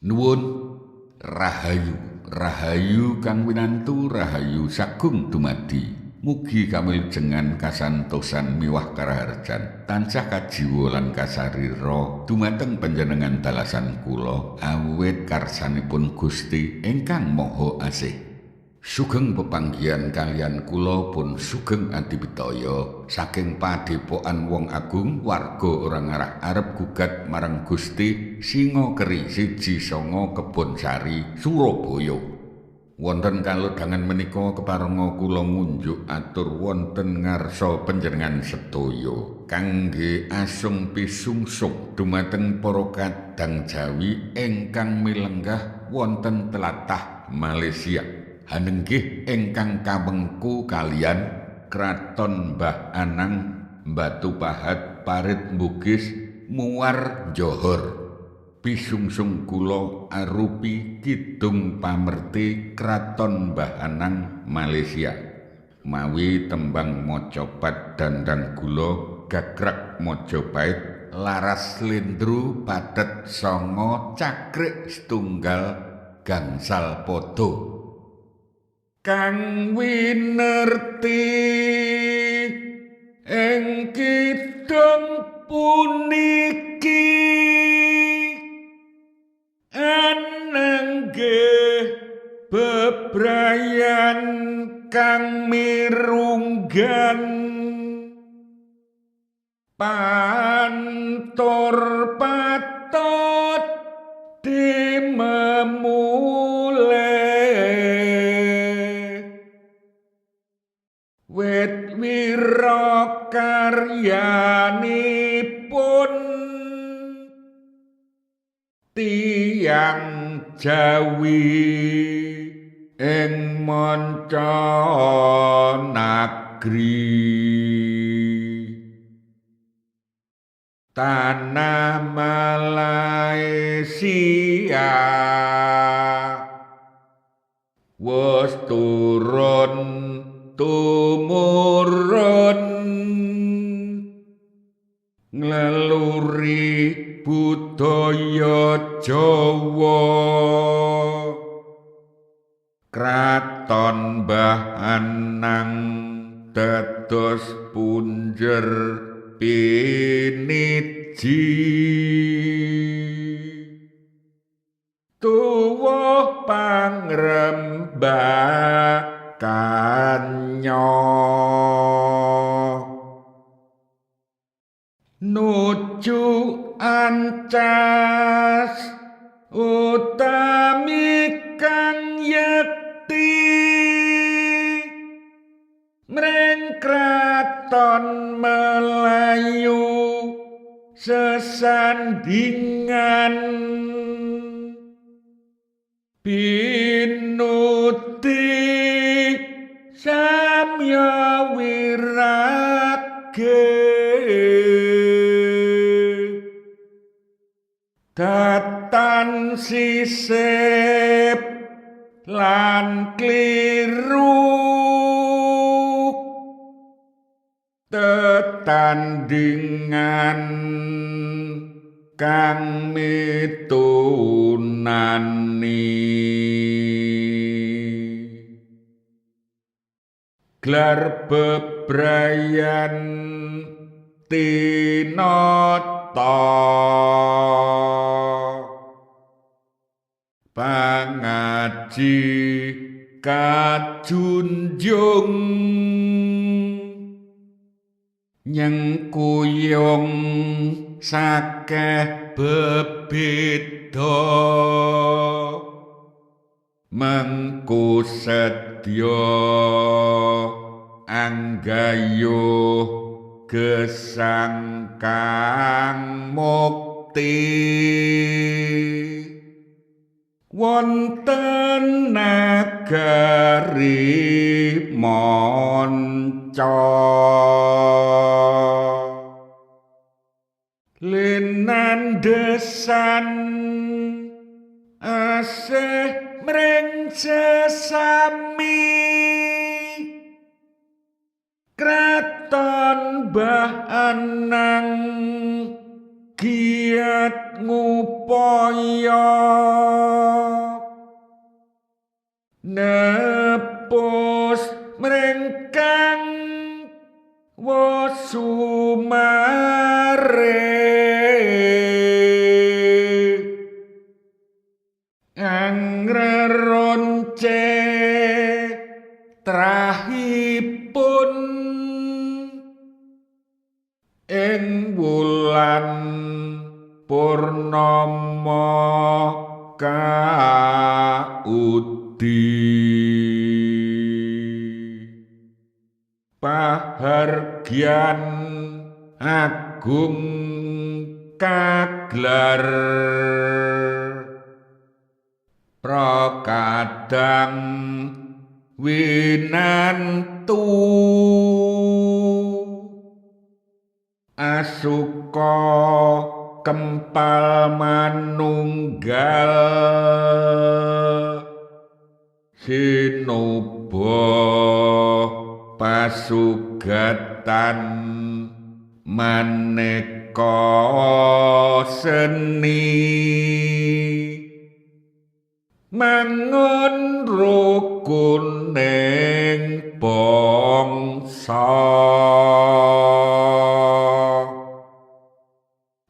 Nuwun rahayu, rahayu kang winantu, rahayu sagung dumadi. Mugi kamilujengan kasantosan miwah karaharjan tansah kajiwa lan kasarira dumateng panjenengan dalasan kula awit karsanipun Gusti ingkang Maha Asih. Sugeng pepanggihan kaliyan kula pun sugeng adipitaya saking padepokan Wong Agung warga ora ngarah arep gugat marang Gusti Singa Keri 19 Kebonsari Surabaya. Wonten kalodhangan menika keparenga kula ngunjuk atur wonten ngarsa panjenengan sedaya kangge asung pisungsung dumateng para kadang Jawi ingkang milenggah wonten tlatah Malaysia. Hanenggih ingkang kawengku kaliyan Kraton Mbah Anang, Batu Pahat, Parit Bugis, Muar, Johor. Pisungsung kula arupi kidung pamerti Kraton Mbah Anang, Malaysia. Mawi tembang macapat dandang gula gagrak Majapahit laras slendro pathet sanga cakrik setunggal gangsal pada. Kang winerti ing kidung puniki anenggih bebrayan kang mirunggan pantur patut dimemule wit wira karyanipun tiyang Jawi ing manca nagri tanah Malaysia wis turun tumurun ngleluri budaya Jawa. Kraton Mbah Anang dados punjer piniji tuwuh pangrembakanya nuju ancas utami kang yekti mring kraton Melayu sesandingan pinuti samya wirage datan sisip lan kliru tetandingan kang mitunani glar bebrayan tinata pangaji kajunjung nyengkuyung sakeh bebeda mengku sedya anggayuh gesang kang mukti wonten nagari manca linandesan asih mring sesami Kraton Mbah Anang giat ngupaya. Nepus mring Kang Wasumare angreronce trahipun ing wulan purnama kaudi. Pahargyan agung kaglar prakadang winantu asuka kempal manunggal sinuba pasugatan maneka seni mangun rukuning bangsa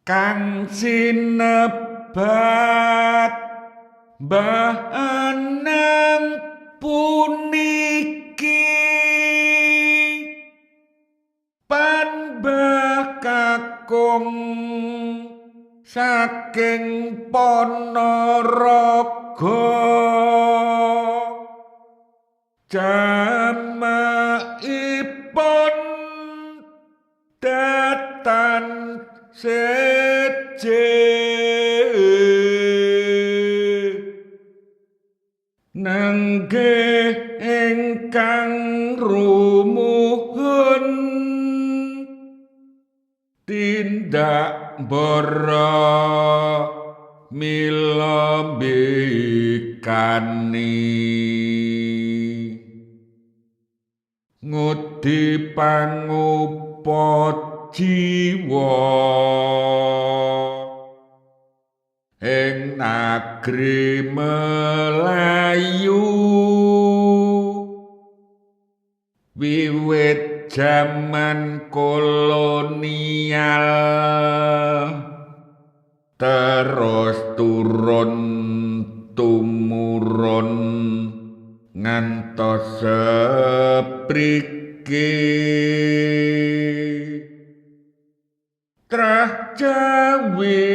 kang sinebat Mbah Anang puniki panbah kakung saking Ponorogo jamaipun datan seje nenggih ingkang rumuhun tindak bara mila mbikani ngudi pangupa jiwa ing nagri Melayu wiwit jaman kolonial terus turun tumurun ngantos sepriki trah Jawi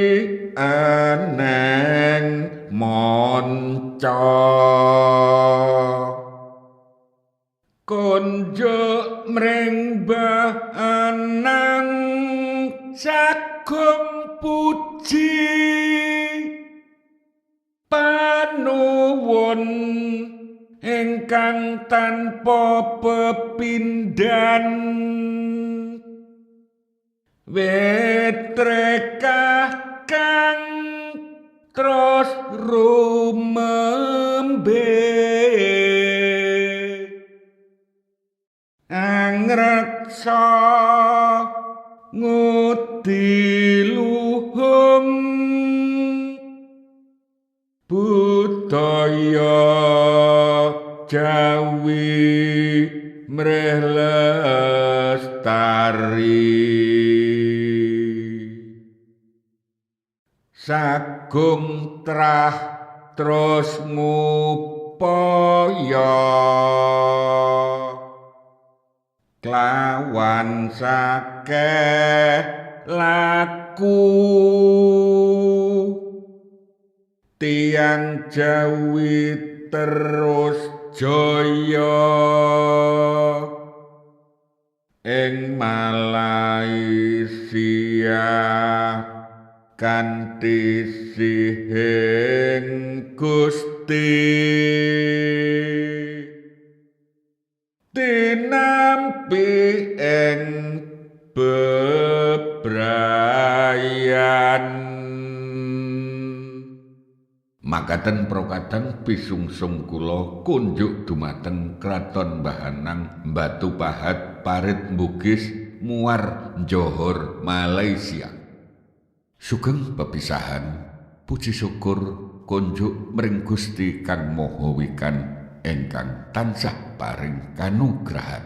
aneng manca konjuk mring Mbah Anang sagung puji panuwun ingkang tanpa pepindhan wetrekah kang terus rumembe angreksa ngudi luhung budaya Jawi mreh lestari sagung trah terus ngupaya klawan sakeh laku tiyang Jawi terus jaya ing Malaysia kanthi sihing Gusti tinampi ing bebrayan. Makaten prokadang pisungsung kula kunjuk dumateng Kraton Mbah Anang, Batu Pahat, Parit Bugis, Muar, Johor, Malaysia. Sugeng pepisahan, puji syukur kunjuk mring Gusti Kang Maha Wikan. Ingkang tansah paring kanugrahan.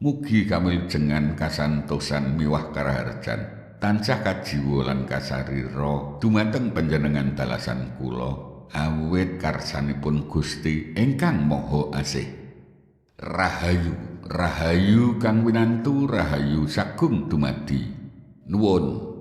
Mugi kamilujengan kasantosan miwah karaharjan tansah kajiwa lan kasarira dumateng panjenengan dalasan kula awit karsanipun Gusti ingkang Maha Asih. Rahayu, rahayu kang winantu, rahayu sagung dumadi. Nuwun.